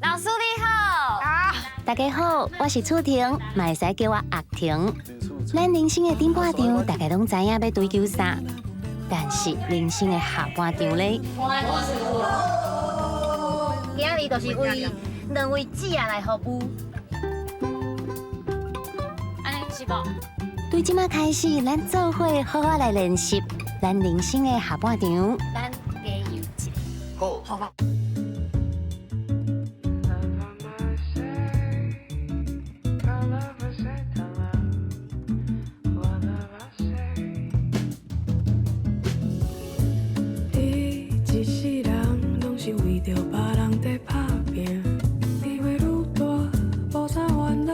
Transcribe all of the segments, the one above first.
老師你好。啊，大家好，我是楚婷，嘛會使叫我阿婷。咱人生的頂半場，大家攏知影欲追求啥，但是人生的下半場咧，今仔日就是為兩位姊仔來服務。按呢是無？對這馬開始，咱做伙好好來練習咱人生的下半場。咱加油一下。好，好吧。你一世人攏是為著別人在打拼，機會愈大，無啥煩惱，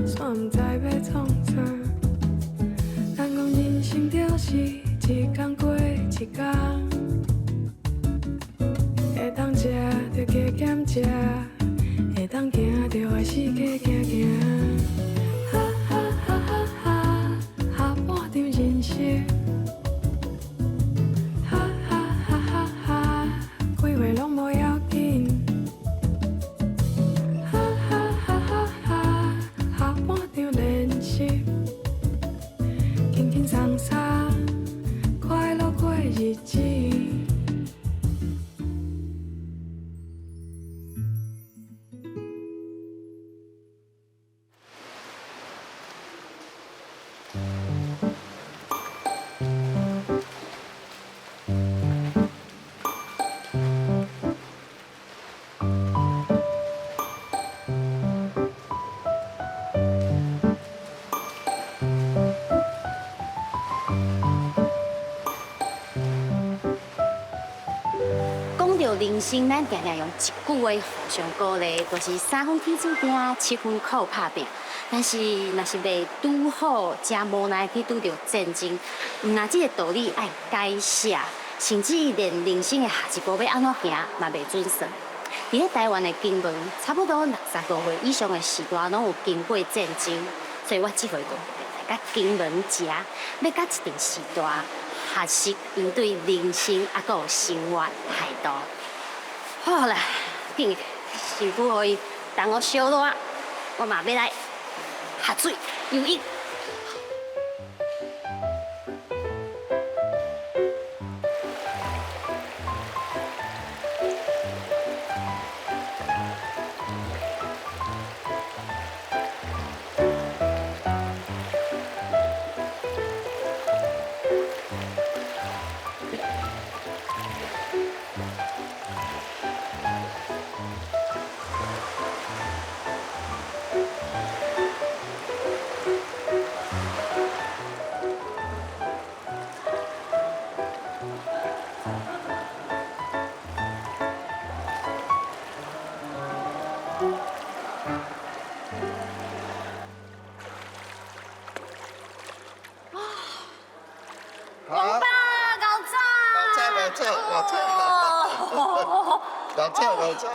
煞毋知欲創啥。人講人生就是一工過一工，會當食就加減食，會當行就愛四界行行。哈哈哈哈哈，下半場人生。哈哈哈哈哈，幾歲攏無要緊。哈哈哈哈哈，下半場練習，輕輕鬆鬆，快樂過日子。講到人生，咱定定用一句話互相鼓勵，就是三分天注定，七分靠打拼。但是，若是袂拄好，誠無奈去拄著戰爭，毋但這个道理愛改寫，甚至連人生的下一步欲按怎行嘛袂準算。佇咧台灣的金門，差不多65歲以上的時代，攏有經過戰爭，所以我這回就來佮金門遮，欲佮這陣時代學習𪜶對人生猶閣有生活態度。好啦，緊身軀予伊等我燒熱，我嘛欲來下水游泳。王爸，老早，老早，老早，老早，老早，老早。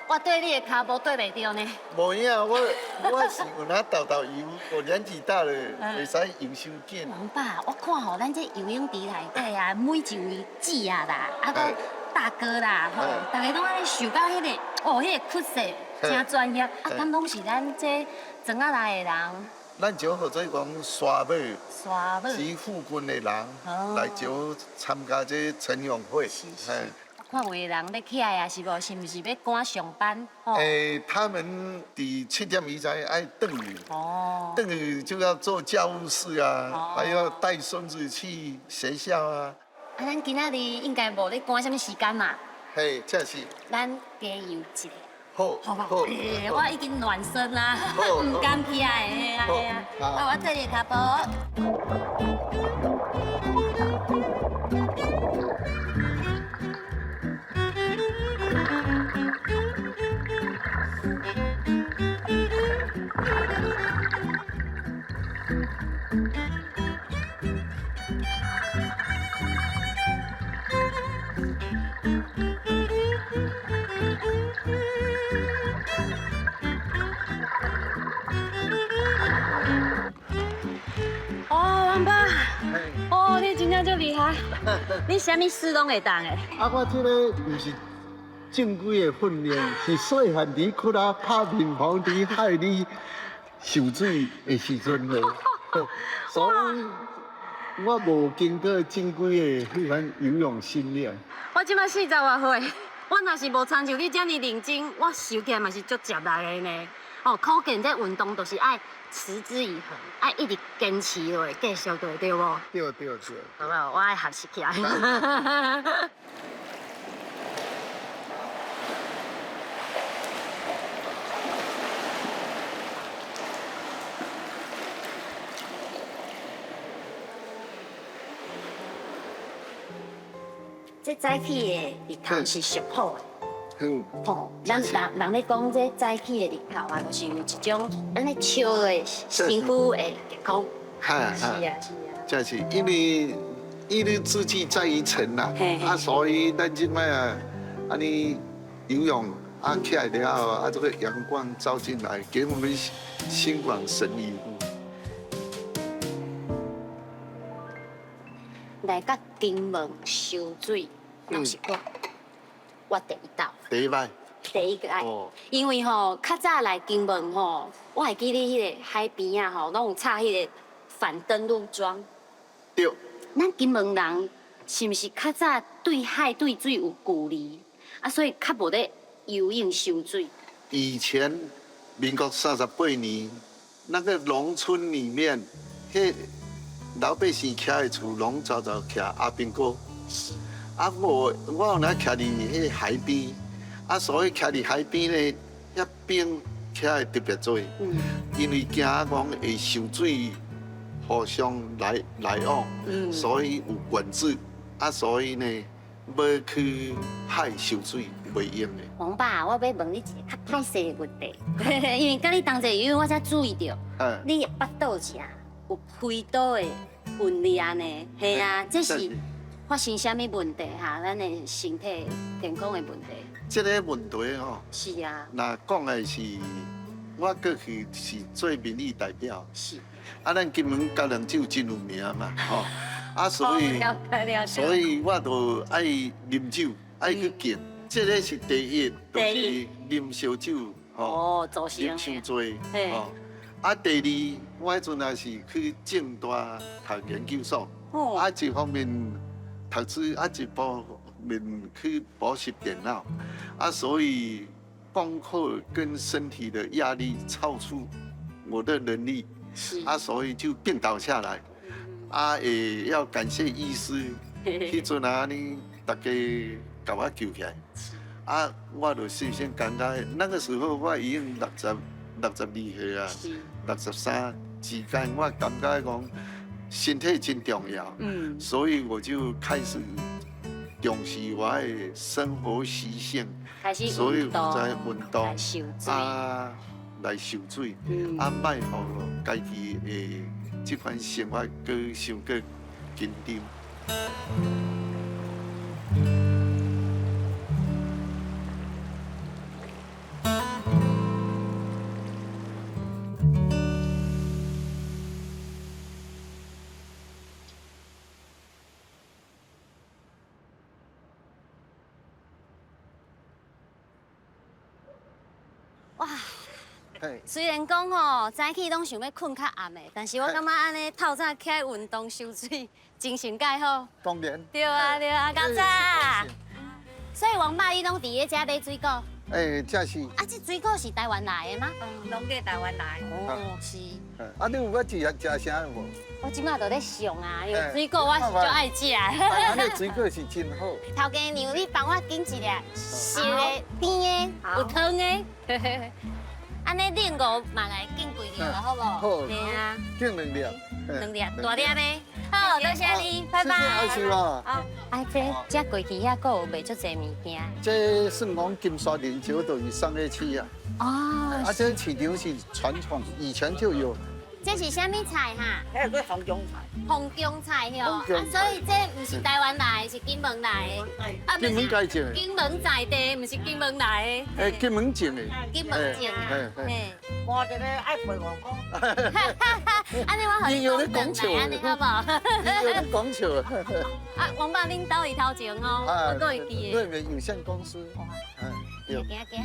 我對你的跤步對袂著呢。無影，我是有哪沓沓游，我年紀大了，袂使游傷緊。王爸，我看吼，咱這游泳池內底啊，每一位姊仔啦，啊閣大哥啦，吼，逐个攏按呢受到彼个，哦，彼个曲線誠專業。啊，敢攏是咱這莊仔內的人？咱就號做講沙尾，沙尾是附近的人來招參加這晨泳會。是是。看有的人欲起來啊，是無？是毋是欲趕上班？欸，他們佇7點以前愛轉去，轉去就要做家務事啊，還要帶孫子去學校啊。啊，咱今仔日應該無咧趕啥物時間嘛？嘿，這是。咱加油一下。好，好吧。我已經暖身啦，毋甘起來，嘿啊嘿啊。啊，我綴你跤步。哦，王爸，哦，你真正足厲害，你啥物事攏會當的。啊，我這个毋是正規的訓練，是細漢佇窟仔拍面棚佇海裡受水的時陣的，所以我無經過正規的彼款游泳訓練。我這擺四十外歲，我若是無親像你遮爾認真，我游起來嘛是足吃力的呢。哦，可見這運動就是愛持之以恆，愛一直堅持落去，繼續落去，對無？對對對。好無？我愛學習起來。這早起的日頭是上好的。嗯。吼，咱人人咧講這早起的日頭啊，就是有一種按呢笑的身軀會健康。是啊，是啊。這是因為一日之計在於晨啦，啊，所以咱這擺啊，按呢游泳啊起來了後，啊這個陽光照進來，給我們心廣神怡。來到金門泅水，老實講，我第一道。第一擺。第一擺，因為吼，較早來金門吼，我會記得彼個海邊仔吼，攏有插彼個反登陸樁。對。咱金門人是毋是較早對海對水有距離？啊，所以較無咧游泳泅水。以前民國38年，那個農村裡面，彼老百姓徛的厝攏早早徛阿兵哥。啊，我有那徛佇彼海邊，啊，所以徛佇海邊咧，遐兵徛的特別濟，因為驚講會受水互相來來往，所以有管制，啊，所以呢，欲去海泅水袂用的。王爸，我欲問你一个較歹勢的問題，因為佮你同齊游泳，我才注意著，你腹肚這有開刀的紋理呢，係啊，這是發生啥物問題哈？咱的身體健康的問題。這个問題吼，是啊。若講的是，我過去是做民意代表，是。啊，咱金門高粱酒真有名嘛，吼。啊，所以，所以我就愛啉酒，愛去敬。這个是第一，就是啉燒酒，吼，飲傷濟，吼。啊，第二，我彼陣也是去政大讀研究所，啊，一方面讀書，啊，一方面去補習電腦，啊，所以功課跟身體的壓力超出我的能力，啊，所以就病倒下來，啊，也要感謝醫師，彼陣啊，呢大家共我救起來，啊，我就深深感覺，那個時候我已經62歲啊，63之間，我感覺講身體真重要，所以我就開始重視我的生活習性，所以我在運動啊，來泅水，啊，莫予家己的這款生活閣傷過緊張。哇！雖然講吼，早起攏想欲睏較暗的，但是我感覺按呢透早起來運動泅水，精神蓋好。當然。對啊對啊，較早。所以王爸，你攏佇咧遮買水果？欸，這是。啊，這水果是台灣來的嗎？嗯，攏過台灣來。哦，是。啊，你有捌食啥無？我這擺就咧想啊，因為水果我是足愛食的。啊，那水果是真好。頭家娘，你幫我揀一粒熟的、甜的、有糖的。按呢，恁五嘛來揀幾粒好無？好。嘿啊。揀兩粒。兩粒，大粒的。好，多謝你，拜拜。謝謝好。啊，這過去遐閣有賣足濟物件。這算講金沙連酒都是送去市啊。哦。啊，這市場是傳統，以前就有。這是啥物菜哈？這個紅薑菜。紅薑菜喲，啊，所以這毋是台灣來的，是金門來的。啊，金門家種的。金門在地，毋是金門來的。欸，金門種的。金門種的。嘿。換一個愛賠5塊。按呢我予你講轉來，按呢好無？你又咧講笑。啊，王爸，恁兜佇頭前哦，我閣會記得。瑞美有限公司。哇。對。行行。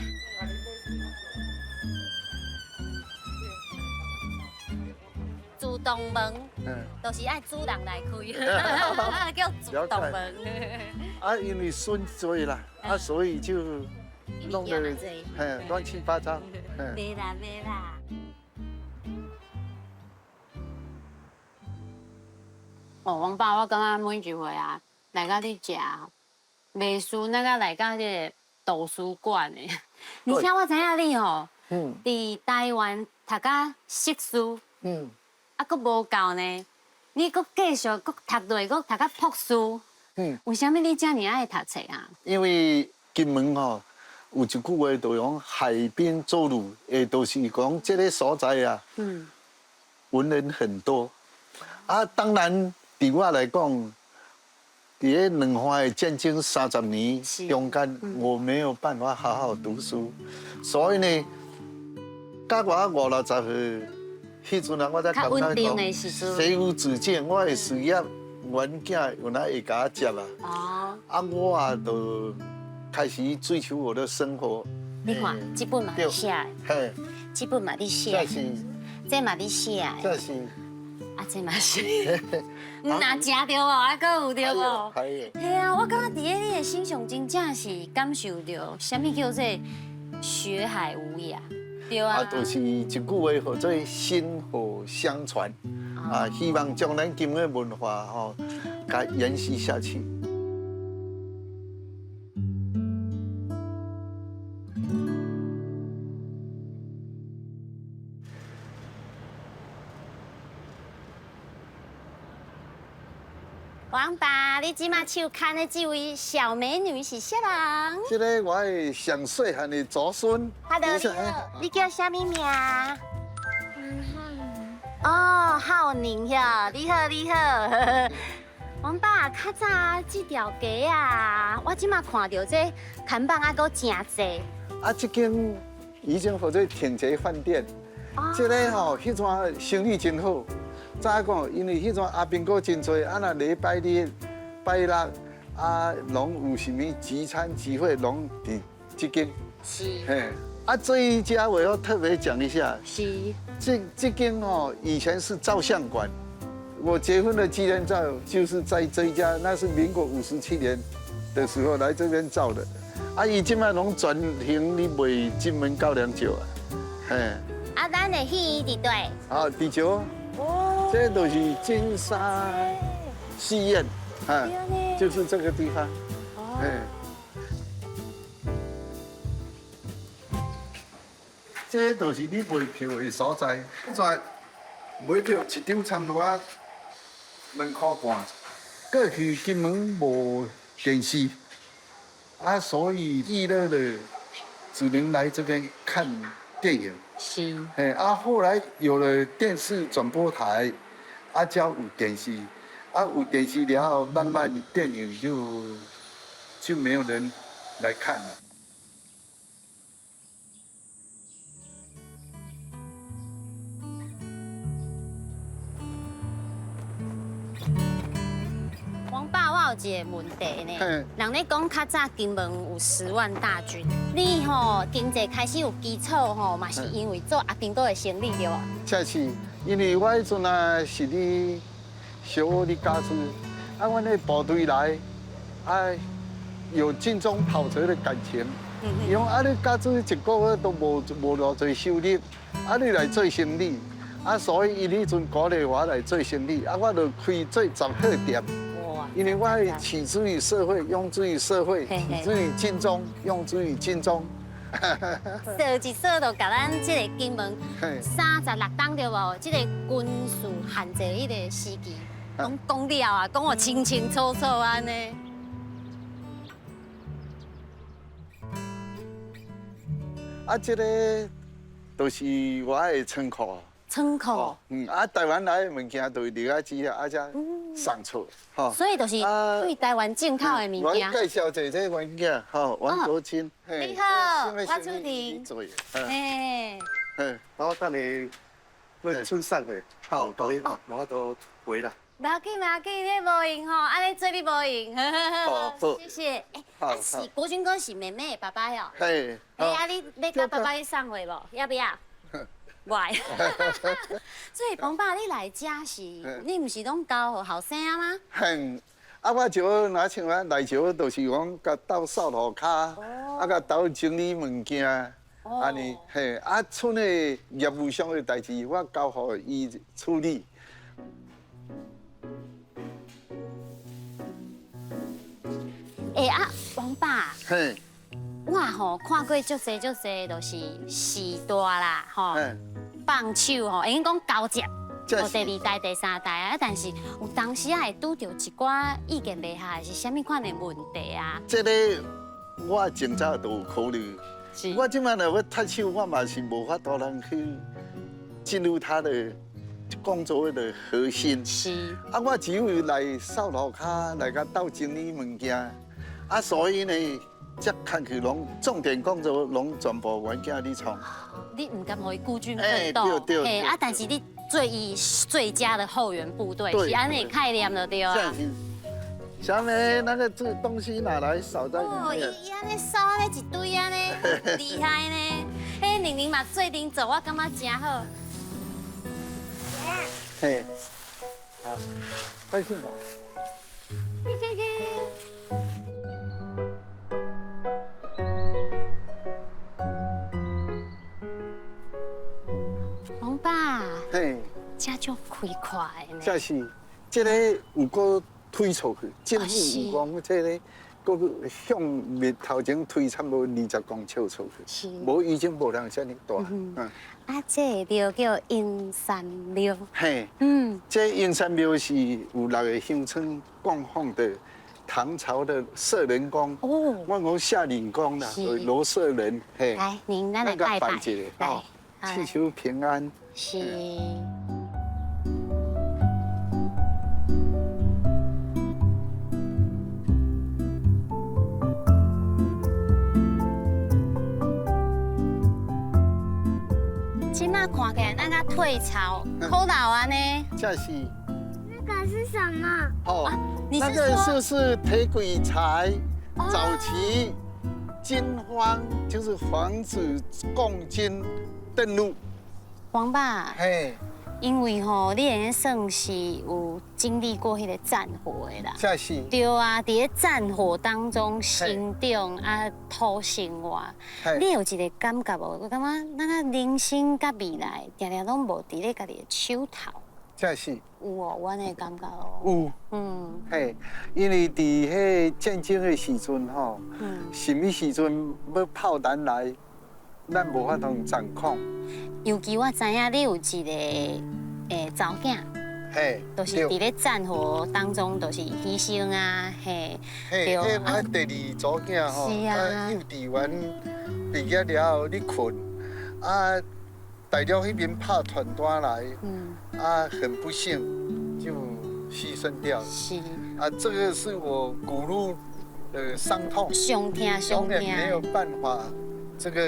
主動門，就是愛主人來開，叫主動門。啊，因為孫多啦，啊，所以就弄得嘿亂七八糟。袂啦袂啦。哦，王爸，我感覺每一回啊，來到你遮，袂輸那個來到這個圖書館的。而且我知影你吼，佇台灣讀甲碩士。啊，閣無夠呢，你閣繼續閣讀落，閣讀甲博士。為啥物你遮爾愛讀冊啊？因為金門吼有一句話，就講海邊邹魯，會就是講這個所在啊，文人很多。啊，當然，對我來講，佇咧兩岸的戰爭30年中間，我沒有辦法好好讀書，所以呢，到我50-60歲。彼陣啊，我才感覺講，學無止境，我的事業，阮囝有哪會共我接啊？哦。啊，我也就開始追求我的生活。你看，這本嘛你寫的，嘿，這本嘛你寫的，這嘛你寫的，這是。啊，這嘛是。毋若食著無，啊，閣有著無？係。嘿啊，我感覺佇咧你的身上真正是感受著，啥物叫做學海無涯。對啊，啊，就是一句話，叫做薪火相傳，啊，希望將咱金門的文化吼，共延續下去。王爸，你這馬手牽的這位小美女是啥人？這個我的上細漢的祖孫。 Hello，你好，你叫啥物名？哦，浩寧喲，你好，你好。王爸，較早這條街啊，我這馬看到這看板啊，閣真濟。啊，這間已經叫做挺捷飯店。這個吼，彼陣生意真好。早講，因為彼陣阿兵哥真濟，啊若禮拜日、拜六啊，攏有啥物聚餐聚會，攏佇這間。是。嘿，啊，這一家我要特別講一下。是。這間哦，以前是照相館，我結婚的紀念照就是在這一家，那是民國57年的時候來這邊照的。啊，伊這擺攏轉型咧賣金門高粱酒啊，嘿。啊，咱的戲佇佗？啊，佇這。哦，這都是金沙戲院，啊，就是這個地方。哦。這都是你買票的所在。在買票一張差不多2塊半。過去金門無電視，啊，所以娛樂的只能來這邊看電影。是。嘿，啊，後來有了電視轉播台，啊，才有電視，啊，有電視了後，慢慢電影就沒有人來看了。王爸，我有一個問題呢。人咧講較早金門有10萬大軍，你吼經濟開始有基礎吼，嘛是因為做阿兵哥的生意對無？這是，因為我彼陣啊是咧小學咧教書，啊，阮的部隊來，啊，有軍中跑車的感情，伊講啊，你教書一個月都無偌濟收入，啊，你來做生意，啊，所以伊彼陣鼓勵我來做生意，啊，我就開做雜貨店。因為我取之於社會，用之於社會，取之於軍中，用之於軍中。說一說就共咱這個金門36冬對無？這個軍事限制彼個時期，攏講了啊，講予清清楚楚按呢。啊，這個就是我的倉庫。倉庫。嗯，啊，台灣來的物件都是入來啊，遮送出，吼。所以就是對台灣進口的物件。我介紹一下這阮囝，吼，王國清。你好，我主持。嘿。嘿，我等你要出送的，好，導演，我都回啦。無要緊，無要緊，你無閒吼，按呢做你無閒。好，謝謝。欸，是國軍哥是妹妹的爸爸喲。嘿。欸，啊你欲共爸爸去送貨無？要不要？無愛。所以王爸，你來遮是，你毋是攏交予後生嗎？嘿，啊，我就若像我來招，就是講共鬥掃塗跤，啊，共鬥整理物件，按呢，嘿，啊，村的業務上的代誌，我交予伊處理。欸啊，王爸，嘿，我吼看過足濟足濟，就是時代啦，吼，放手吼，會用講交接，無第二代、第三代啊，但是有當時啊會拄著一寡意見袂合，是啥物款的問題啊？這个我真早就有考慮，我這擺若欲脫手，我嘛是無法度通去進入他的工作的核心。是。啊，我只有來掃塗跤，來共鬥整理物件。啊，所以呢，這工課攏重點工作攏全部阮囝咧創。你毋甘予伊孤軍奮鬥，對對。啊，但是你做伊最佳的後援部隊，是按呢概念就對啊。小美，那個這東西拿來掃在裡面。哦，伊按呢掃按呢一堆按呢，厲害呢。彼玲玲嘛做陣做，我感覺真好。嘿，好，快進吧。王爸，嘿，這足開闊的呢。這是，這个有閣推出去，政府有講這个閣向面頭前推差不多20公尺出去，是，無以前無人遮爾大。嗯。啊，這个廟叫榮山廟。嘿，嗯，這榮山廟是有六个鄉村供奉的唐朝的舍人宮。哦，我講下嶺宮啦，羅舍人。嘿，來，您咱來拜拜。來，祈求平安。是。這馬看起來咱較退潮，好老啊呢。這是。那個是什麼？哦，那個就是鐵軌柴，早期軍方就是防止共軍登陸。王爸，嘿，因為吼，你會算是有經歷過彼个戰火的啦。這是。對啊，佇咧戰火當中成長啊，討生活，你有一个感覺無？我感覺咱啊人生佮未來，定定攏無佇咧家己的手頭。這是。有哦，有按呢感覺哦。有。嗯。嘿，因為佇彼戰爭的時陣吼，什麼時陣欲炮彈來，咱無法度掌控。尤其我知影你有一个查某囝，嘿，就是佇咧戰火當中，就是犧牲啊，嘿，對。我第二組囝吼，啊，幼稚園畢業了後咧睏，啊，大陸彼邊拍傳單來，啊，很不幸就犧牲掉了。是。啊，這個是我骨肉的傷痛，傷痛傷痛，永遠沒有辦法。這個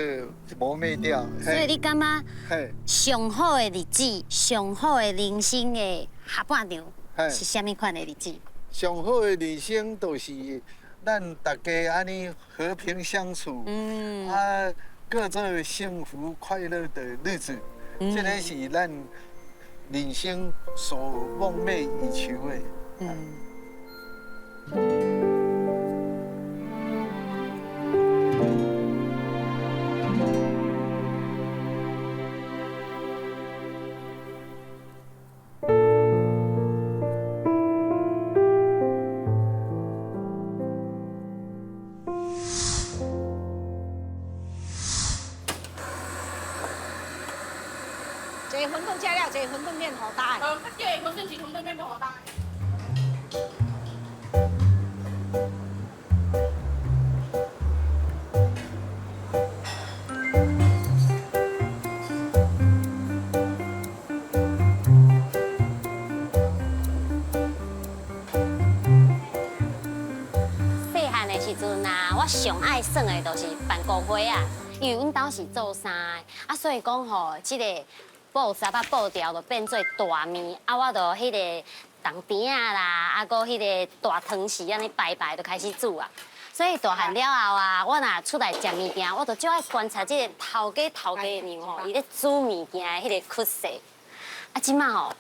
磨滅掉。所以你感覺上好的日子，上好的人生的下半場是啥物款的日子？上好的人生就是咱大家按呢和平相處，啊，過著幸福快樂的日子，這個是咱人生所夢寐以求的。一个馄饨吃了，一个雲吞麵予大。一个雲吞是雲吞麵無予大。上愛耍的就是扮孤花啊，因為阮兜是做衫的，啊，所以講吼，這個布紗啊布條就變做大麵，啊，我就彼個銅甜仔啦，啊，閣彼個大湯匙按呢排排就開始煮啊。所以大漢了後啊，我若出來食物件，我就足愛觀察這個頭家頭家娘吼，伊咧煮物件的彼個曲線。啊，這馬吼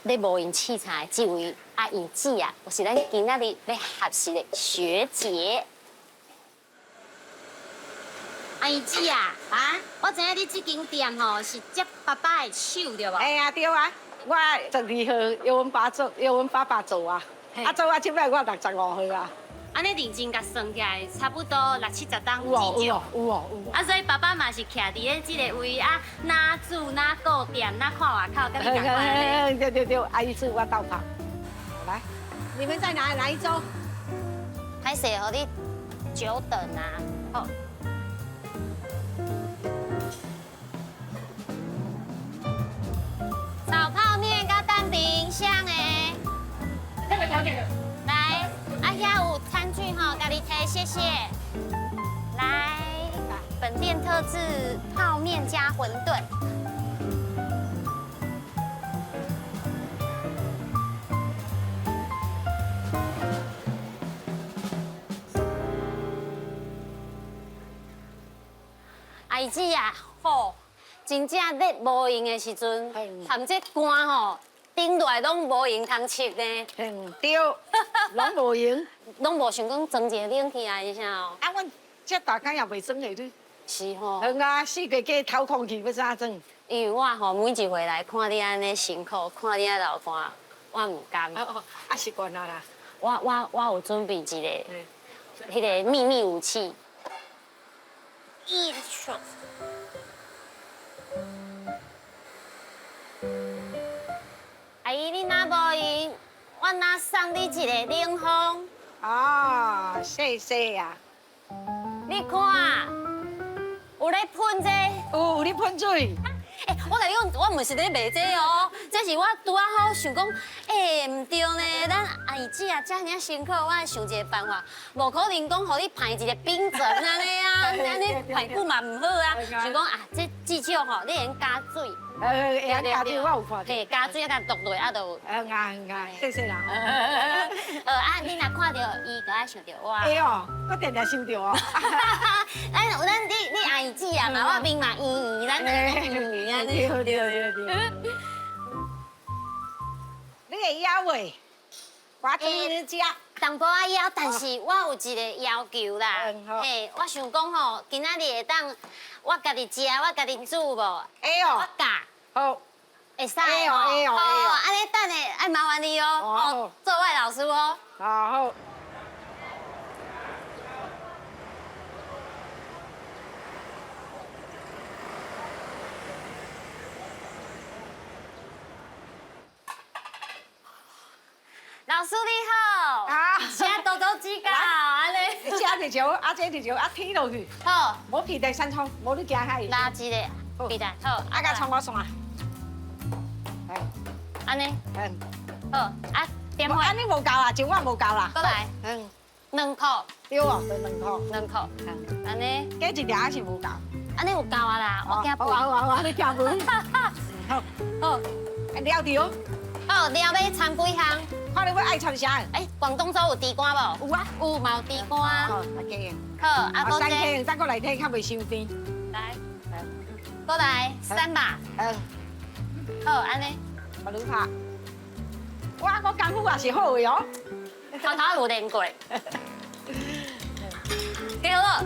咧無閒試菜的這位阿姨姊啊，就是咱今仔日欲學習的學姐。阿姨姊啊，啊，我知影你這間店吼是接爸爸的手對無？哎呀，對啊，我十二歲由阮爸做，由阮爸爸做啊，啊做啊，這擺我65歲啊。按呢認真共算起來，差不多六七十冬有哦，至少。有哦，有哦，有哦。啊，所以爸爸嘛是徛佇咧這个位啊，哪煮哪顧店，哪看外口，佮你仝款呢。對對對，阿姨煮我鬥拍。來，你們在哪一桌？歹勢，予你久等啊。好。炒泡麵佮蛋餅，啥的？這個小姐。來，啊遐有餐具吼，家己提，謝謝。來，本店特製泡麵加餛飩。阿姨姊啊，吼，真正熱無閒的時陣，含這汗吼，頂落來攏無閒通拭呢。嗯，對，攏無閒，攏無想講裝一个冷氣啊，是啥哦？啊，阮這大工也袂裝下去。是吼。嗯啊，四界計透空氣欲怎裝？因為我吼每一回來看你按呢辛苦，看你按流汗，我毋甘。啊，習慣啊啦。我有準備一个，彼个秘密武器。一手。阿姨，你若無閒，我若送你一个冷風。哦，謝謝啊。你看，有咧噴這個。有咧噴水。欸，我共你講，我毋是咧賣這個哦，這是我拄仔好想講，欸，毋對呢，咱阿姨姊啊，遮爾辛苦，我想一個辦法，無可能講予你歹一個冰枕按呢啊，按呢歹久嘛毋好啊，想講啊，這至少吼，你會用加水。會用加水，我有看。嘿，加水啊，共毒落啊，就。嗯啊嗯啊，謝謝啦。啊，你若看著伊，就愛想著我。會哦，我定定想著哦。咱你阿姨姊啊嘛，我面嘛圓圓，咱兩個圓圓按呢。對對對對。你會枵未？我煮你食。淡薄仔枵，但是我有一个要求啦。嘿，我想講吼，今仔日會當我家己食，我家己煮無？會哦。我教。好。會使哦。會哦。好，按呢等下愛麻煩你哦，哦，做我的老師哦。好。老師你好。啊。請多多指教，按呢。這就啊，這就啊，天落去。好。無皮帶三蔥，無你驚海。拉一个皮帶，好。啊，共葱我蒜。按呢。嗯。好，啊，點火。按呢無夠啦，一碗無夠啦。閣來。嗯。兩箍。對哦，就兩箍。兩箍。按呢。加一條還是無夠？按呢有夠啊啦，我驚肥。好好好，你驚肥。好。好。了著。好，了欲摻幾項？看你欲愛摻啥？欸，廣東粥有豬肝無？有啊，有嘛有豬肝。好，來加。好，啊，閣三克，再閣來提，較袂傷甜。來，閣來三把。嗯。好，按呢。予你拍。我功夫也是好的哦。頭頭有練過。加好了。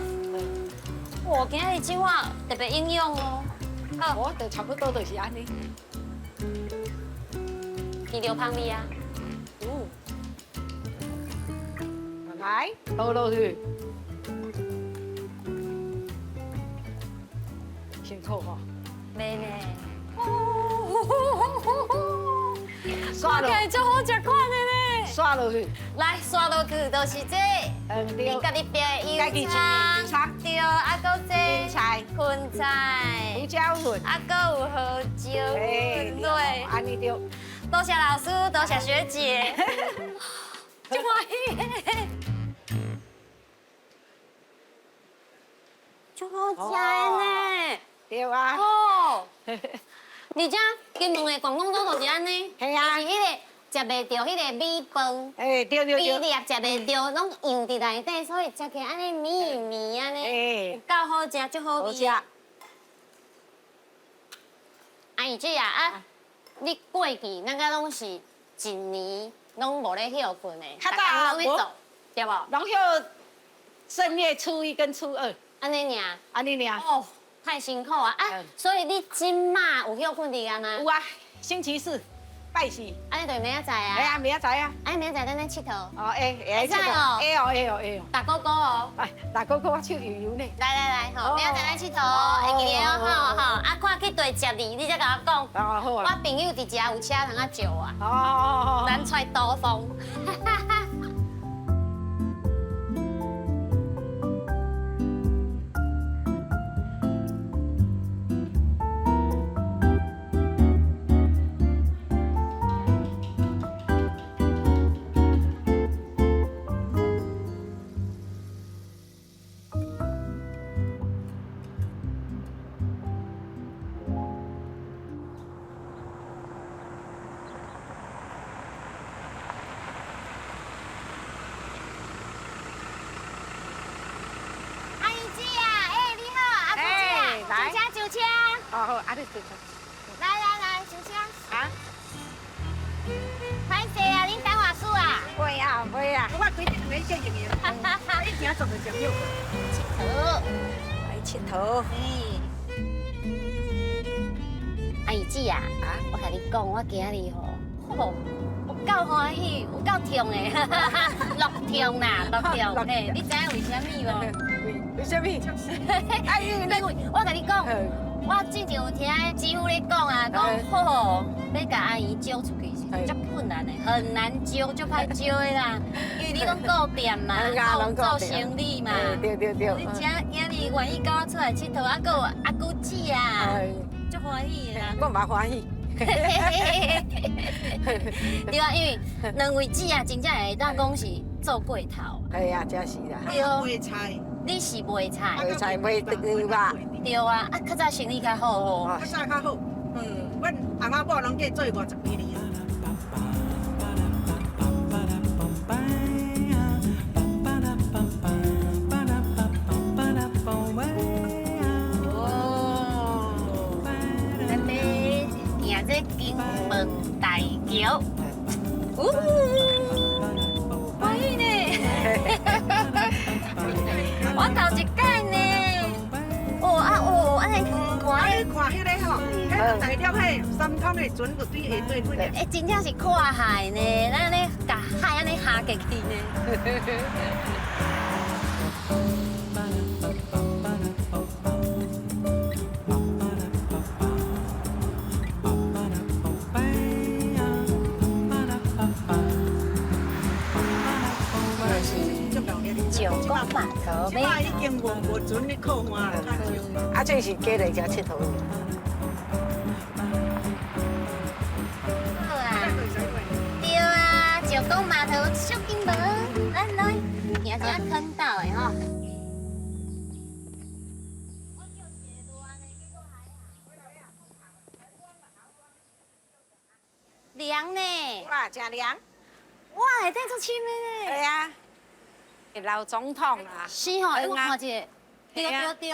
哇，今仔日這碗特別營養哦。好，我就差不多就是按呢。聞著香味啊。嗯。來，倒落去。辛苦吼。袂呢。刷看起來足好食款的呢。刷落去。來，刷落去就是這個。對。你家己煏的油蔥。對，啊，閣這。芹菜。芹菜。胡椒粉。啊，閣有胡椒粉。對。按呢對。多謝老師，多謝學姐。足歡喜。足好食的呢。對啊。哦。而且金門的廣東粥就是按呢，係啊，就是彼個食袂著彼個米飯，欸對對對，米粒食袂著，攏溶佇內底，所以食起來按呢綿綿按呢，有夠好食，足好味。阿姨姐啊，啊，你過去咱個攏是一年攏無咧歇睏的，較早攏咧做，對無？攏歇正月初一跟初二，按呢爾，按呢爾。哦，太辛苦啊！啊，所以你這馬有歇睏佇間嗎？有啊，星期四。拜四，按呢就明仔載啊。係啊，明仔載啊。按明仔載咱咧𨑨迌。哦，會，會會哦。會哦，會哦，會哦。大哥哥哦。哎，大哥哥，我手油油呢。來來來，吼，明仔載咱𨑨迌，會記得哦，吼吼。啊，看去綴接你，你才共我講。哦，好啊。我朋友佇遮有車通啊借我。哦哦哦。咱出來兜風。阿姨姐啊，欸，你好，阿姑姐，上車上車。哦好，啊你坐坐。來來來，上車。啊？歹勢啊，恁等偌久啊？袂啊袂啊，我規日袂見用的，一行做就食藥。𨑨迌，來𨑨迌。阿姨姐啊，我共你講，我今日吼，吼，有夠歡喜，有夠痛的，落痛啦，落痛。嘿，你知影為啥物無？為啥物？因為我共你講，我之前有聽姊夫咧講啊，講吼，欲共阿姨招出去是足困難的，很難招，足歹招的啦。因為你攏顧店嘛，攏做生理嘛。對對對。你這今日願意佮我出來𨑨迌，啊，閣有阿姑姊啊，足歡喜的啦。我嘛歡喜。對啊，因為兩位姊啊，真正會當講是做過頭。係啊，真是啦。對。賣菜。你是賣菜。賣菜賣豬肉。對啊，啊，較早生意較好吼。較早較好。嗯，阮翁仔某攏計做50幾年啊。哦，咱欲行這金門大橋，嗚，歡喜呢！我頭一擺呢。哦啊哦，按呢看，你看彼個吼，彼個大粒彼三通的船就對下底過來。欸，真正是看海呢，咱按呢共海按呢下過去呢。九江碼頭。這擺已經無船咧靠岸啦，較少。啊，這是過來遮𨑨迌。好啊。對啊，九江碼頭小金門，咱來行一下坑道的吼。涼呢？哇，真涼！哇，內底足深的呢。對啊。老總統啊。是吼，我看一下，對對對。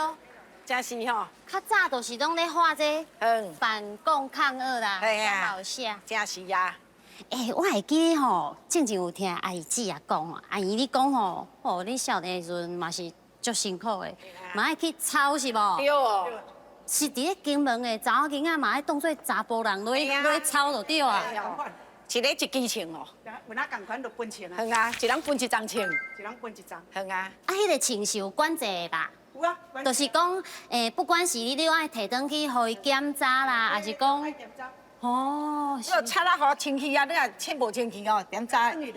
真是吼。較早就是攏咧畫這反共抗俄啦，老寫。真是啊。欸，我會記得吼，之前有聽阿姨姊啊講吼，阿姨你講吼，哦，你少年的時陣嘛是足辛苦的，嘛愛去操是無？對哦。是佇咧金門的查某囡仔嘛愛當做查埔人落去落去操就對啊。一个一支槍哦。有哪仝款就分槍啊？係啊，一人分一欉槍。一人分一欉。係啊。啊，彼個槍是有管制的吧？有啊。就是講，欸，不管是你愛提轉去予伊檢查啦，還是講，哦，你擦啊，予清氣啊，你若清無清氣哦，點查？你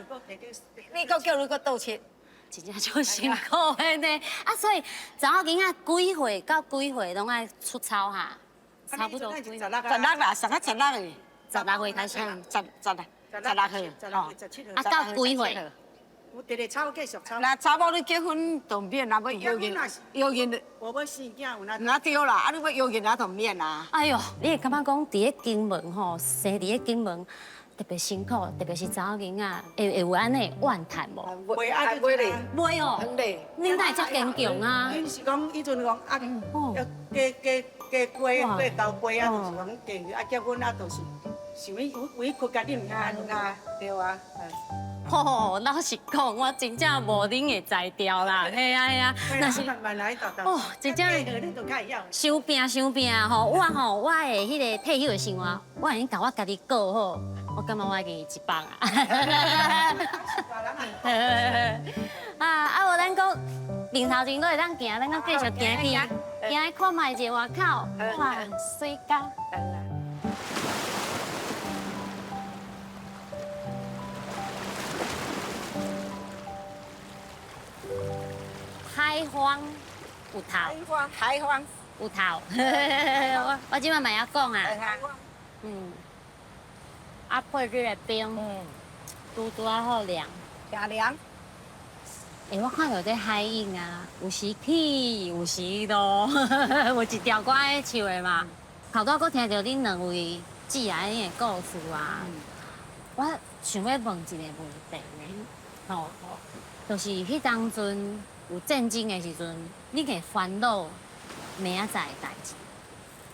閣叫你閣倒切，真正足辛苦的呢。啊，所以查某囡仔幾歲到幾歲攏愛出操哈？差不多。十六啦，十啊16歲。16歲開始。十六歲。啊，到幾歲？有直直吵繼續吵。那查某你結婚就免啊，欲搖囡搖囡，無欲生囝有哪？那對啦，啊你欲搖囡仔就免啊。哎喲，你會感覺講佇咧金門吼，生佇咧金門特別辛苦，特別是查某囡仔，會有按呢怨嘆無？袂啊，袂咧，袂哦，恁哪會遮堅強啊？𪜶是講彼陣講啊，要加加加過過交過啊，就是講嫁啊結婚啊，就是想委委屈家己毋通啊，對啊。吼，老實講，我真正無恁的才調啦，嘿啊嘿啊，若是慢慢來，哦，真正傷拼傷拼吼，我吼我的彼个退休的生活，我會用共我家己過好，我感覺我已經一棒啊。啊啊！無咱閣面頭前閣會當行，咱閣繼續行去，行去看覓一下外口，哇，媠甲。海荒有頭，海荒有頭，我這擺嘛會曉講啊。嗯，啊配這个冰，拄拄仔好涼，誠涼。欸，我看著這海湧啊，有時起，有時落，有一條歌咧唱的嘛。頭拄仔閣聽著恁兩位姊仔的故事啊，我想欲問一个問題呢，吼，就是彼當陣有戰爭的時陣，你會煩惱明仔載的代誌，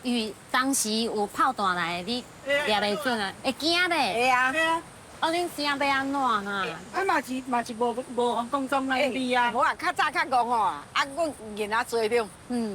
因為當時有炮彈來，你掠袂準啊，會驚咧。會啊。啊，恁聲欲按怎哈？啊嘛是嘛是無無講講來理啊。無啊，較早較戇吼，啊，阮囡仔濟了，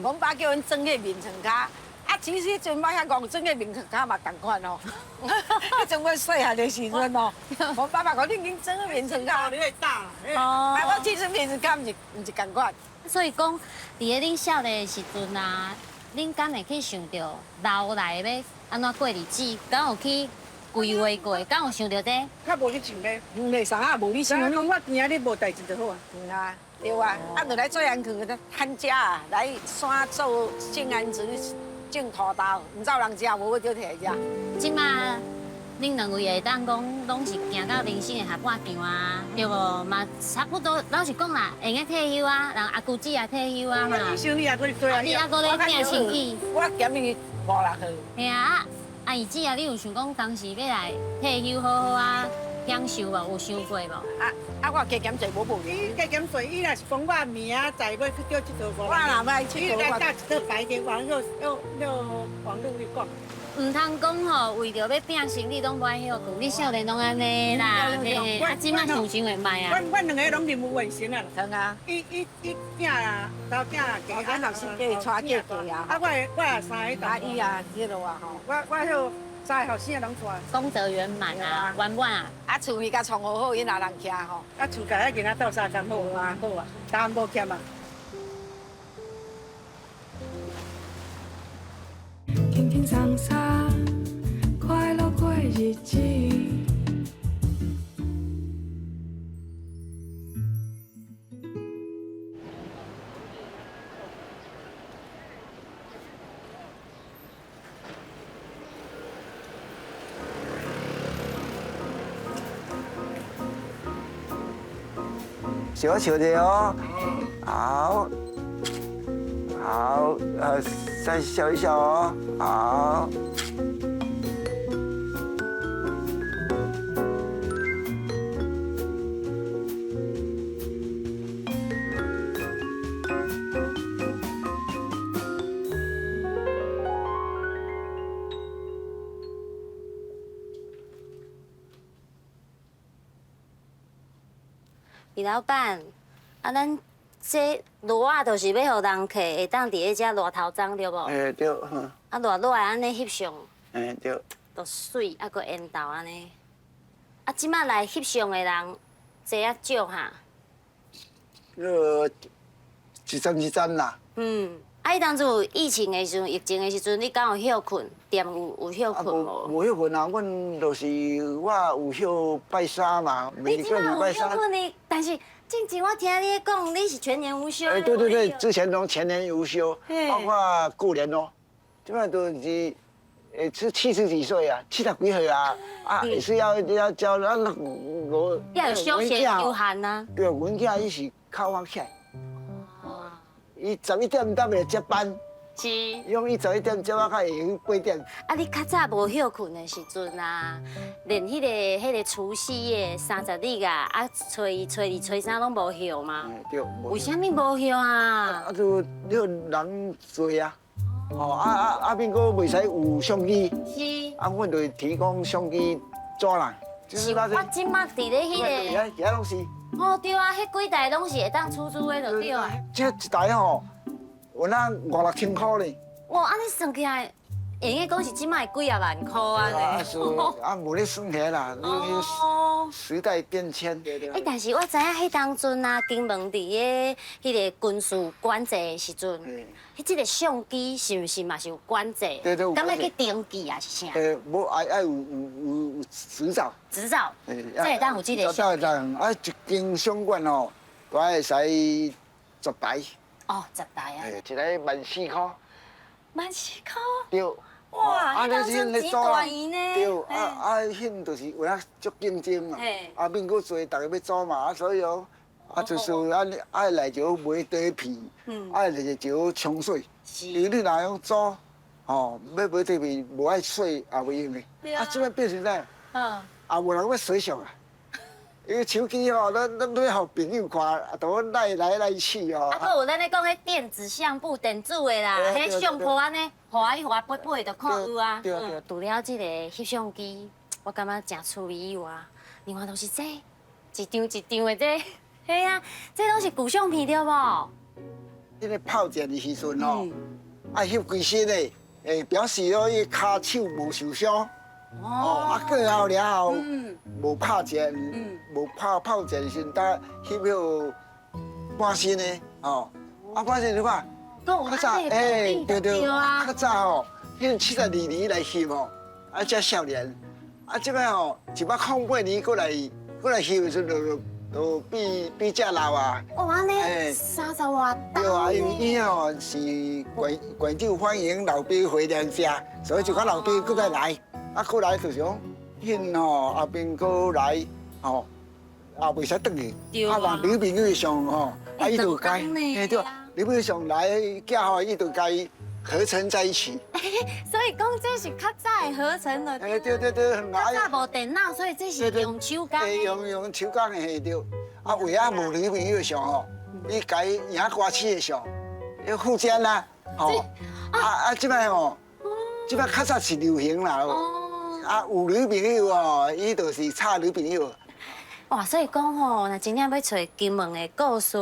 阮爸叫阮鑽去眠床跤，啊，其實彼陣我遐戇鑽去眠床跤嘛仝款哦。彼陣阮細漢的時陣哦，阮爸爸講你緊鑽去眠床跤，你會打。哦。啊，我其實眠床跤毋是仝款。所以講，佇咧恁少年的時陣啊，恁敢會去想著留來欲按怎過日子？敢有去規劃過？敢有想著這？較無去想咧，袂啥啊，無去想。講我今日無代誌就好啊。嗯啊，對啊，啊，就來做安去，趁食啊，來山做種鵪鶉、種土豆，毋走人食，無我就提來食。這馬恁兩位會當講，攏是行到人生的下半場啊，對無？嘛差不多，老實講啦，會用退休啊，人阿姑姊也退休啊嘛。你也閣做啊？你猶閣咧拼生意？我減伊五六歲。嘿啊，阿姨姊啊，你有想講當時欲來退休好好啊，享受無？有想過無？啊啊！我加減濟無無。伊加減濟，伊若是講我明仔載欲去叫這套我若欲去，伊來打一套牌，就網絡又網路去講。毋通講吼，為著欲拼生意，攏無愛歇睏。你少年攏按呢啦，嘿，啊，這馬想想會莫啊。阮兩个攏任務完成啊。成啊。伊伊伊囝啊，查某囝啊，啊，若是嫁娶嫁嫁啊。啊，我也三个。啊，伊也這落啊吼。我彼三个後生攏帶。功德圓滿啊，圓滿啊。啊，厝伊共創好好，𪜶也人徛吼。啊，厝共遐囡仔鬥相共好啊，好啊，逐項無欠啊。輕輕鬆鬆，快樂過日子。笑笑者哦，好，好，再笑一笑哦，好。李老闆，啊，咱這爐仔就是欲予人客會當佇咧遮熱頭鬃對無？欸對。啊，熱熱按呢翕相。欸對。都媠，啊，閣緣投按呢。啊，這馬來翕相的人濟抑少哈？一陣一陣啦。嗯，啊，彼當初有疫情的時陣，疫情的時陣，你敢有歇睏？店有歇睏無？無歇睏啊，阮就是我有歇拜三嘛，每個禮拜三。你這馬有歇睏呢？但是之前我聽你講，你是全年無休。欸，對對對，之前攏全年無休，包括過年咯。這馬都是是70幾歲啊，70幾歲啊，啊，也是要教那我要有休閒休閒啊。對，阮囝伊是較晚起來，伊11點當來接班。是。伊講伊11點接我較會去8點。啊，你較早無歇睏的時陣啊，連彼個除夕夜30日啊，啊，初一、初二、初三攏無歇嗎？對。為啥物無歇啊？啊，就你人濟啊，哦，啊，變閣袂使有相機。是。啊，阮就提供相機紙啦。是，我這馬佇咧彼個。其他攏是。哦，對啊，彼幾台攏是會當出租的，就對啊。這一台吼。有那五六千塊呢。哇，按呢算起來，會用講是這擺幾仔萬塊按呢。啊是，啊無咧算起來啦。哦。時代變遷。欸，但是我知影彼當陣啊，金門佇个彼個軍事管制的時陣，彼這個相機是毋是嘛是有管制？對對。敢欲去登記啊？是啥？無愛愛有執照。執照。才會當有這個。才會當啊，一間相館哦，大概會使10台。哦，10台啊！一台14,000塊。 14,000塊。對。哇，彼當陣錢大呢。對，啊，彼就是有影足競爭嘛。啊，免閣濟，逐个欲組嘛，啊，所以哦，啊，就是按愛來就買底片，愛來就沖水。因為你若用組，吼，欲買底片無愛洗也袂用的。啊，這擺變成啥？也無人欲洗相啊。因為手機吼，咱欲予朋友看，啊，都來來去哦。啊，閣有咱咧講彼電子相簿、電子的啦，彼相簿按呢，滑一滑，撥撥就看有啊。對對。除了這個翕相機，我感覺誠趣味以外，另外就是這一張一張的這，嘿啊，這攏是舊相片對無？這个炮戰的時陣吼，愛翕規身的，會表示講伊跤手無受傷。哦，啊過後了後，無拍戰，無拍炮戰時，才翕彼個半身的，哦，啊半身你看，較早，欸，對對，較早吼，彼72年來翕吼，啊才少年，啊這擺吼，108年閣來翕的時陣，就比較老啊。哦，按呢，30外對啊，因為伊吼是館長歡迎老兵回娘家，所以就講老兵閣再來。啊，過來就是講，彼吼後邊閣來吼，也袂使轉去。啊，讓女朋友上吼，啊，伊就共，嘿對，女朋友上來寄予伊，伊就共伊合成在一起。所以講這是較早的合成的。欸，對對對，較早無電腦，所以這是用手工。用手工的嘿對。啊，為啊無女朋友相吼，伊共伊影歌星的相，要附件啦，吼。啊，這擺吼，這擺較早是流行啦。啊，有女朋友哦，伊就是插女朋友。哇，所以講吼，若真正欲揣金門的故事，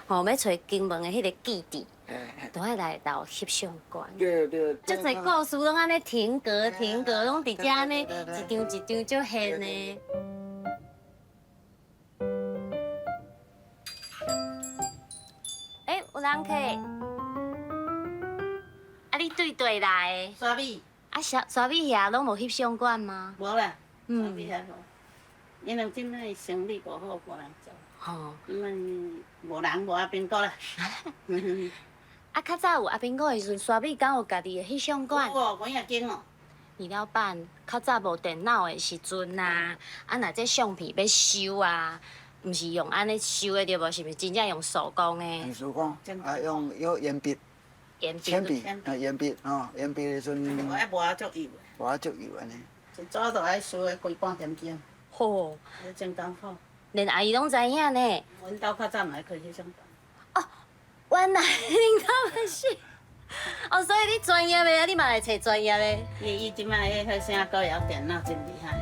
吼，欲揣金門的彼個記憶，都愛來到翕相館。對對。足濟故事攏按呢停格停格，攏佇遮按呢一張一張足現的。欸，有人客。啊，你對佗來的？沙美。啊，沙美遐攏無翕相館嗎？無啦，沙美遐無，因為這擺生意無好，無人做。吼，因為無人無阿兵哥啦。啊，較早有阿兵哥的時陣，沙美敢有家己的翕相館？有哦，阮也間哦。李老闆，較早無電腦的時陣啊，啊，若這相片欲修啊，毋是用按呢修的對無？是毋是真正用手工的？用手工，啊，用鉛筆。鉛筆啊，鉛筆吼，鉛筆的時陣。我愛磨足油。磨足油按呢。一早就愛燒个規半點鐘。吼，真艱苦。連阿姨攏知影呢。阮兜較早嘛愛開翕相館。哦，原來恁兜嘛是。哦，所以你專業的啊，你嘛來揣專業的。伊這擺彼啥閣會曉電腦，真厲害。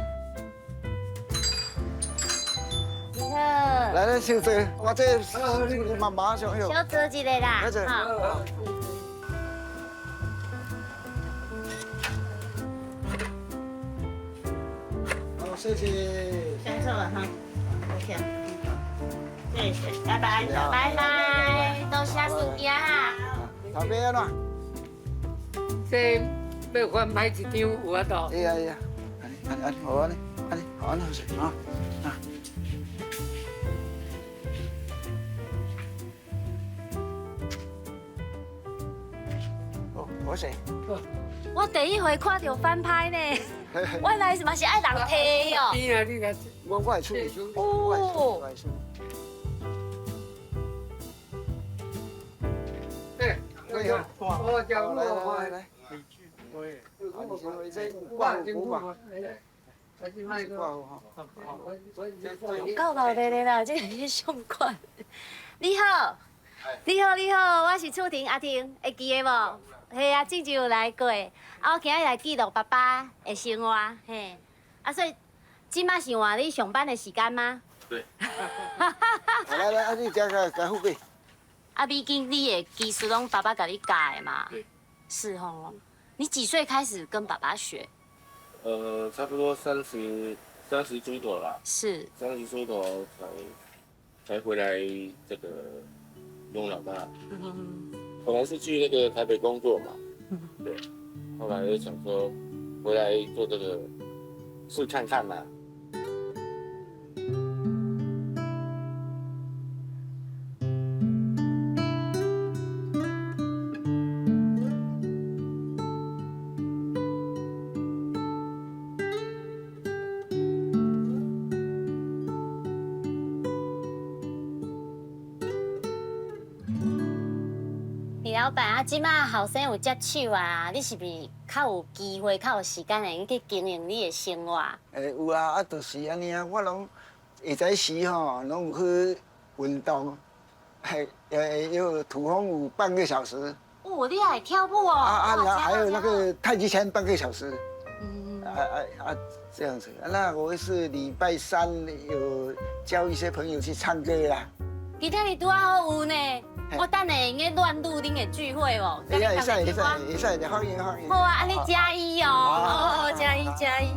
你好。來來，小坐，我這你嘛馬上小坐一下啦。好。好，謝謝。先坐了哈，謝謝，謝謝，拜拜，拜拜，多謝時間哈。頭家按怎？這欲翻拍一張有法度？會啊會啊，按按好按呢，按呢好按呢好勢啊啊。好，好。我洗。我第一回看著翻拍呢，原來嘛是愛人提哦。邊啊，你個我會處理，我會處理。對，我叫來來來，掛糊嘛，掛糊吼。夠老的啦，這個是上款。你好，你好，你好，我是楚婷阿婷，會記得無？嘿啊，之前有來過，啊，我今日來記錄爸爸的生活，嘿，啊，所以這馬是換你上班的時間嗎？對。來來，啊，你這個該付費。啊，美金，你的技術攏爸爸共你教的嘛？對。是吼，你幾歲開始跟爸爸學？差不多三十出頭啦。是。三十出頭才回來這個弄老爸。本來是去那個台北工作嘛，對，後來就想說回來做這個試看看嘛。李老闆啊，這馬後生有接手啊，你是毋是較有機會、較有時間會用去經營你的生活？欸，有啊，啊，就是按呢啊，我攏下早時吼，攏有去運動，嘿，有土風舞半個小時。哦，你還會跳舞哦？啊啊，還有那個太極拳半個小時。嗯。啊啊啊，這樣子。那我是禮拜三有教一些朋友去唱歌啦。今天你拄仔好有呢，我等下會用亂入恁的聚會無？會使會使會使會使，歡迎歡迎。好啊，按呢加一哦，哦，加一加一。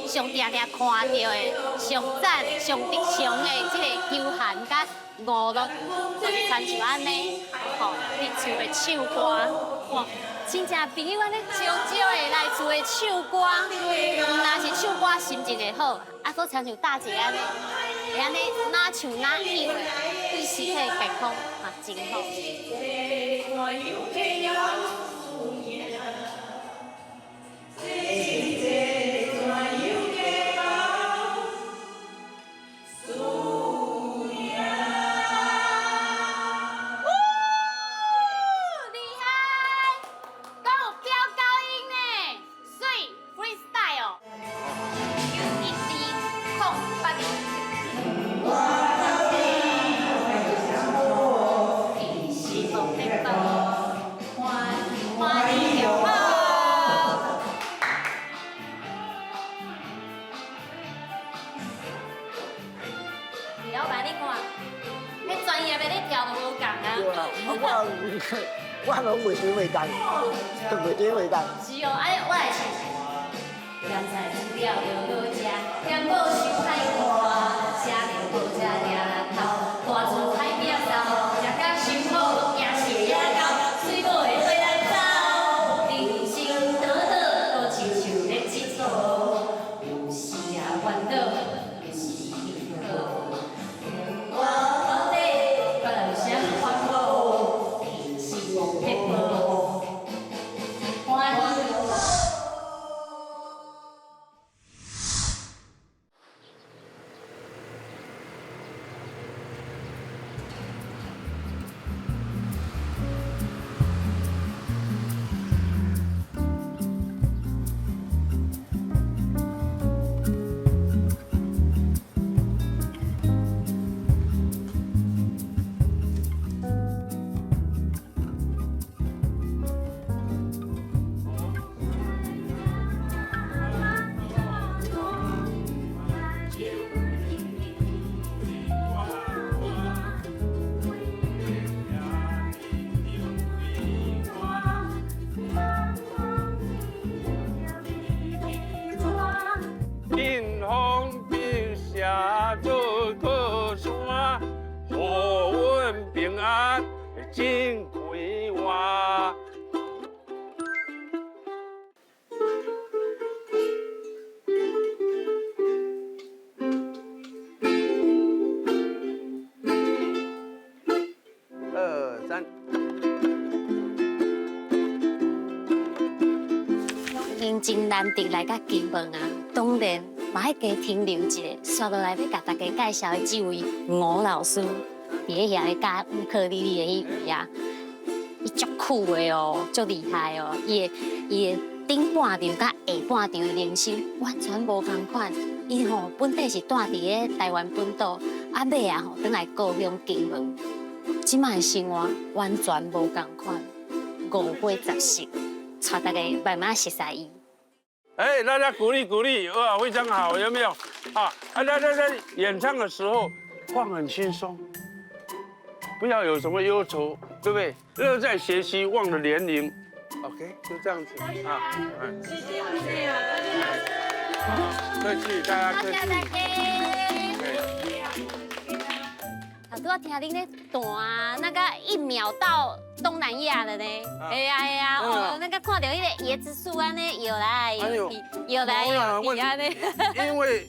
上定定看著的、上讚、上吉祥的這個休閒佮娛樂，就是親像按呢，吼，佇厝的唱歌，哇，親戚朋友按呢少少的來厝的唱歌，毋但是唱歌心情會好，啊，閣親像大姐按呢，會按呢哪唱哪唱的，對身體健康嘛真好。我攏袂做袂當，都袂做袂當。是哦，按呢我來試試。鹹菜煮了就好食，嫌某傷歹看，食麵無食掠頭，大厝海邊走，食甲傷好，驚死野狗，水某會伙咱走，人生短短，閣親像咧佚佗，有時也煩惱，有時幸福。我到底別人有啥煩惱？是無撇步，歡喜。安真快活。二三。真难得来到金门啊，当然嘛爱加停留一下。煞落来欲共大家介绍的这位吴老师，伫咧遐咧教乌克丽丽的彼位啊，伊足酷的哦，足厉害哦，伊的顶半场佮下半场的人生完全无仝款。伊吼本底是住伫咧台湾本岛，啊尾啊吼转来故乡金门，这摆的生活完全无仝款，五花杂色，带大家慢慢熟悉伊。哎，大家鼓励鼓励，哇，非常好，有没有？啊，大家在演唱的时候放很轻松，不要有什么忧愁，对不对？乐在学习，忘了年龄。OK，就这样子啊。谢谢谢谢，客气，大家客气。头拄仔听恁咧弹，那个一秒到东南亚了呢。哎呀哎呀，哦，那个看到彼个椰子树按呢摇来摇去，摇来摇去按呢。因为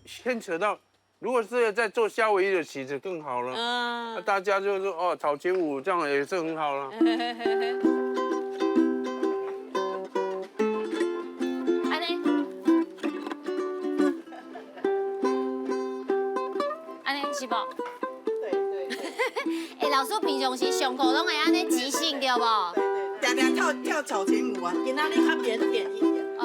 牵扯到，如果是在做夏威夷的曲子更好了。嗯。大家就说哦，草裙舞这样也是很好了。按呢？按呢是无？哎，老师平常时上课拢会按呢即兴对无？对对，常常跳草裙舞啊，今仔日较腼腆一点。哦，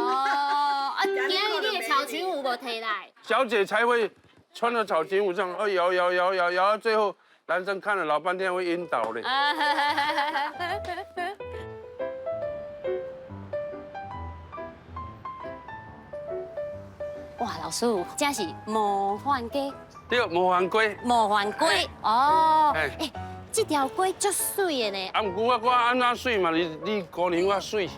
啊，今日你的草裙舞无提来。小姐才会穿着草裙舞这样，哦，摇摇摇摇摇到最后，男生看了老半天会晕倒嘞。哇，老师，这是模范鸡。对，模范鸡。模范鸡，哦，哎，这条鸡足媠的呢。啊，毋过我按怎媠嘛，你姑娘我媠。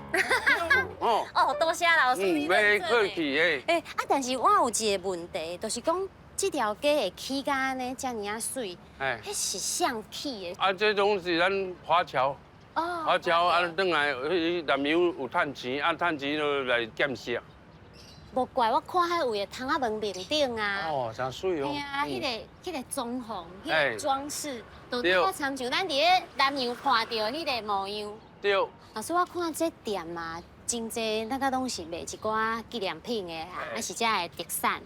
哦哦，多谢老师。嗯，袂客气的。哎，啊，但是我有一个问题，就是讲这条鸡会起甲按呢遮尔仔媠，彼是啥起的？啊，这拢是咱华侨。哦。华侨啊，转来彼南洋有趁钱，啊，趁钱就来建设。无怪我看彼位的窗仔门面顶啊，哦，真媠哦。对啊，彼个装潢，彼个装饰，都拄仔参像咱伫咧南洋看著彼个模样。对。老师，我看这店啊，真济那个拢是卖一寡纪念品的啊，啊是遮的特产。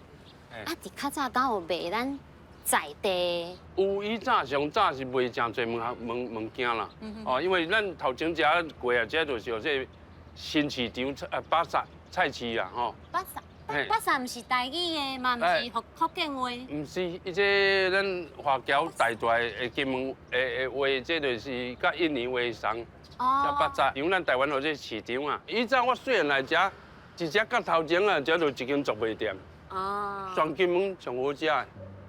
啊，伫较早敢有卖咱在地？有，以早上早是卖诚济物件啦。哦，因为咱头前遮过啊，这就是有这新市场菜巴刹。菜市啦，吼。巴刹，巴刹毋是台语的嘛，毋是福建话。毋是，伊这咱华侨大大的金门的话，这就是佮印尼话仝。哦。这巴刹，因为咱台湾有这市场啊。以前我细汉来遮，一只角头前啊，遮就一间杂货店。哦。全金门上好食的，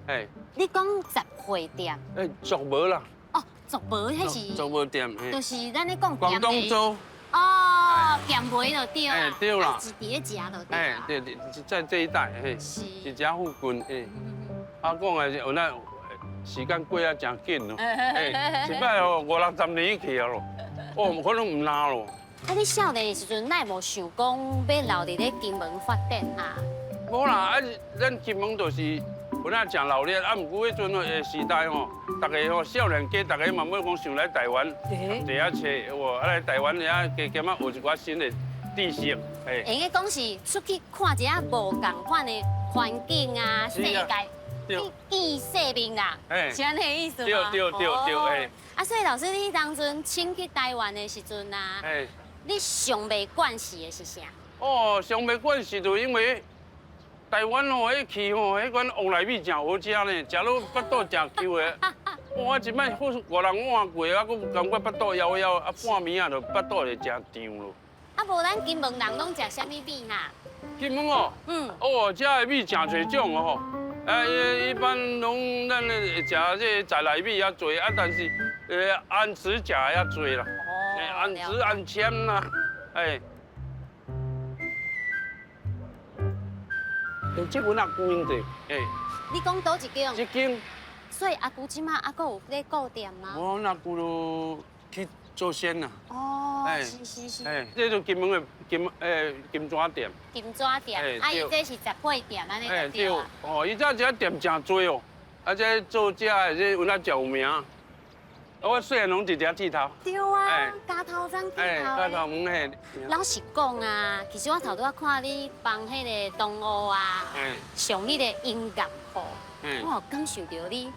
嘿。你讲杂货店？欸，杂无啦。哦，杂无彼是。杂无店，就是咱咧讲广东粥。哦，咸糜就对啦，哎对啦，是伫咧食就对。哎对对，在这一带，嘿，是遮附近，哎，啊讲的是有那时间过啊真紧咯，哎，一摆哦五六十年去啊咯，哦，可能毋若咯。啊，你少年的时阵，哪会无想讲欲留伫咧金门发展啊？无啦，啊，咱金门就是本来诚热闹，啊，毋过彼阵的时代吼，逐个吼少年家，逐个嘛欲讲想来台湾，坐遐揣有无？啊来台湾遐加减仔学一寡新的知识，嘿。会用讲是出去看一下无仝款的环境啊，世界，去见世面啦，是按呢意思吗？对对对对，嘿。啊，所以老师，你当阵请去台湾的时阵啊，你上袂惯势的是啥？哦，上袂惯势就因为。台湾哦，彼去吼，彼款旺来米诚好食呢，食落腹肚诚 Q 的。我一摆好五人碗过，啊，阁感觉腹肚枵枵，啊，半暝啊，就腹肚会诚胀咯。啊，无咱金门人拢食啥物米哈？金门哦，哦，遮的米诚济种哦吼。啊，一般拢咱会食这个在来米较济，啊，但是安子食的较济啦。哦。安子安签啦，哎。这阮阿姑用者，哎。你讲佗一间？这间。所以阿舅這馬猶閣有咧顧店嗎？我阿舅都去做仙啦。哦，是是是。哎，這就金門的金紙店。金紙店，啊，伊這是雜貨店，按呢就對啊。哦，伊這這店誠濟哦，啊，這做這的這有哪誠有名。我細漢攏直食剃頭。對啊，加頭鬃剃頭。加頭毛嘿。老實講啊，其實我頭拄仔看你幫彼個同學啊，上彼個音樂課，我有感受著你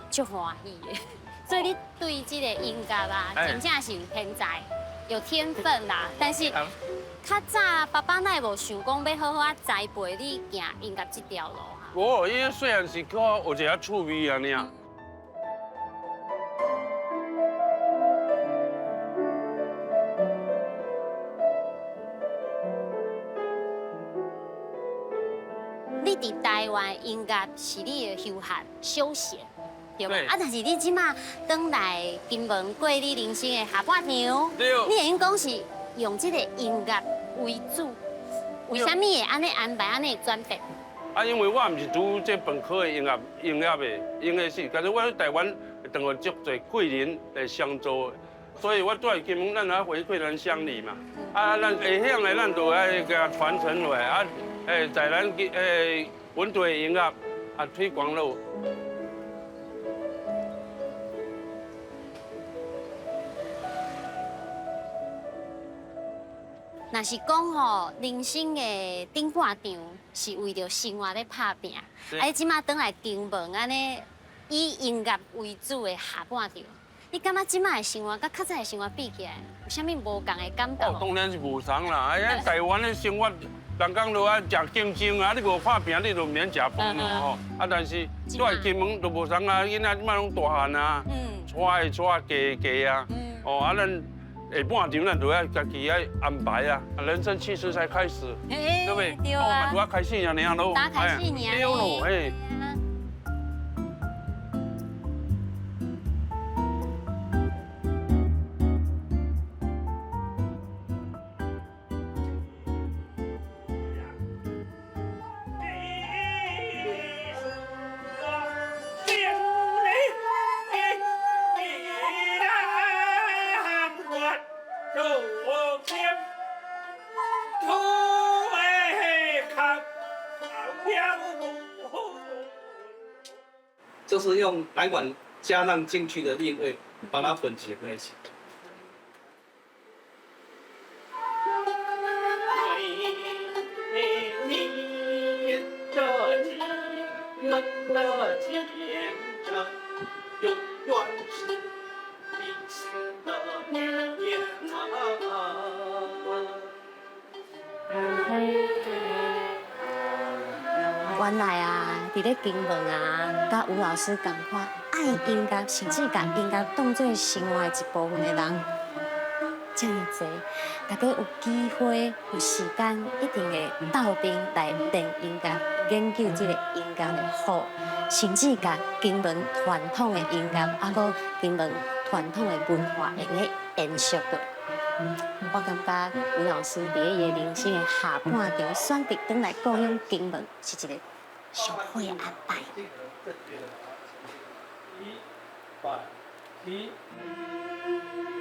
足歡喜的，所以你對這個音樂啊，真正是有天才，有天分啦。但是較早爸爸哪會無想講欲好好仔栽培你行音樂這條路啊？無，伊細漢是靠學一下趣味按呢。你佇台灣音樂是你的休閒休閒，對無？啊，但是你這馬轉來金門過你人生的下半場，你會用講是用這個音樂為主，為啥物會按呢安排、按呢轉變？啊，因為我毋是讀這本科的音樂的音樂系，但是我佇台灣當予足濟貴人來相助，所以我蹛佇金門，咱愛回饋咱鄉里嘛。啊，咱會曉的，咱就愛共傳承落來啊。在咱本地的音樂啊推廣咯。若是講吼，人生的頂半場是為著生活咧拍拚，啊，你這馬轉來金門按呢以音樂為主的下半場，你感覺這馬的生活佮較早的生活比起來，有啥物無仝的感覺？哦，當然是無仝啦！哎呀，台灣的生活。人講落啊，誠競爭啊，你無拍拚，你就毋免食飯咯吼。啊，但是蹛佇金門就無仝啊，囡仔這馬攏大漢啊，娶的娶，嫁的嫁啊。哦，啊，咱下半場咱就愛家己愛安排啊。人生七十才開始，對不對？對啊。哦，嘛拄仔開始爾爾咯。剛開始爾。對咯，嘿。就是用奶管加上進去的韻味，把它混結在一起。原來啊，佇咧金門啊，佮吳老師仝款，愛音樂，甚至共音樂當做生活的一部分的人，遮爾濟。大家有機會、有時間，一定會鬥陣來練音樂，研究這個音樂的好，甚至共金門傳統的音樂，啊，閣金門傳統的文化會用延續落。我感覺吳老師佇伊的人生的下半場，選擇轉來故鄉金門，是一個上好的安排。一、二、三。